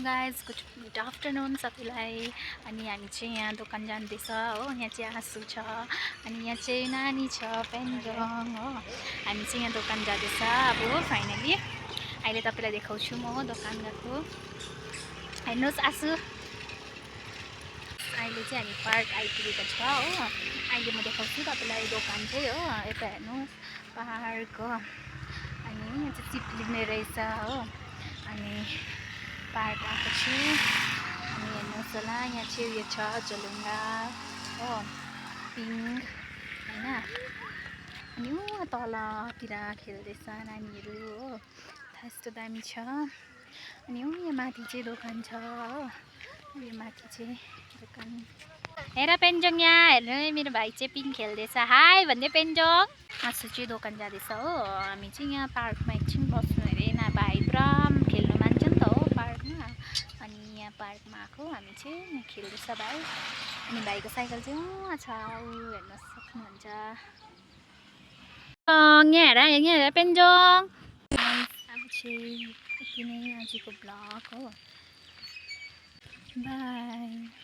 Guys good afternoon सबैलाई। अनि हामी चाहिँ यहाँ दोकान जाँदैछ हो। यहाँ चाहिँ आँसु छ, अनि यहाँ चाहिँ नानी छ पेन्जङ हो। हामी चाहिँ यहाँ दोकान जाँदैछ अब फाइनली। अहिले तपाईँलाई देखाउँछु म दोकान गएको। हेर्नुहोस् आँसु, अहिले चाहिँ हामी पार्क आइपुगेको छ हो। अहिले म देखाउँछु तपाईँलाई दोकान चाहिँ हो। यता हेर्नुहोस् पार्क हो। अनि यहाँ चाहिँ सिट लिने रहेछ हो। अनि पार्क आएको छु। अनि हेर्नुहोस् होला यहाँ चाहिँ उयो छ झुलुङ्गा हो, पिङ्क होइन। अनि ऊ तलतिर खेल्दैछ नानीहरू हो, यस्तो दामी छ। अनि यहाँ माथि चाहिँ दोकान छ हो। यो माथि चाहिँ दोकान। हेर पेन्जङ, यहाँ हेर्नु है मेरो भाइ चाहिँ पिङ खेल्दैछ। हाई भन्दै पेन्जङ। आँसु चाहिँ दोकान जाँदैछ हो। हामी चाहिँ यहाँ पार्कमा एकछिन बस्नु अरे ना, भाइ पुरा खेल्नु मान्छ नि त हो पार्कमा। अनि यहाँ पार्कमा आएको हामी चाहिँ यहाँ खेल्दैछ भाइ। अनि भाइको साइकल चाहिँ उहाँ छ, ऊ हेर्न सक्नुहुन्छ। यहाँ हेर पेन्जङ। अब चाहिँ यति नै आजको ब्लग हो। बाई।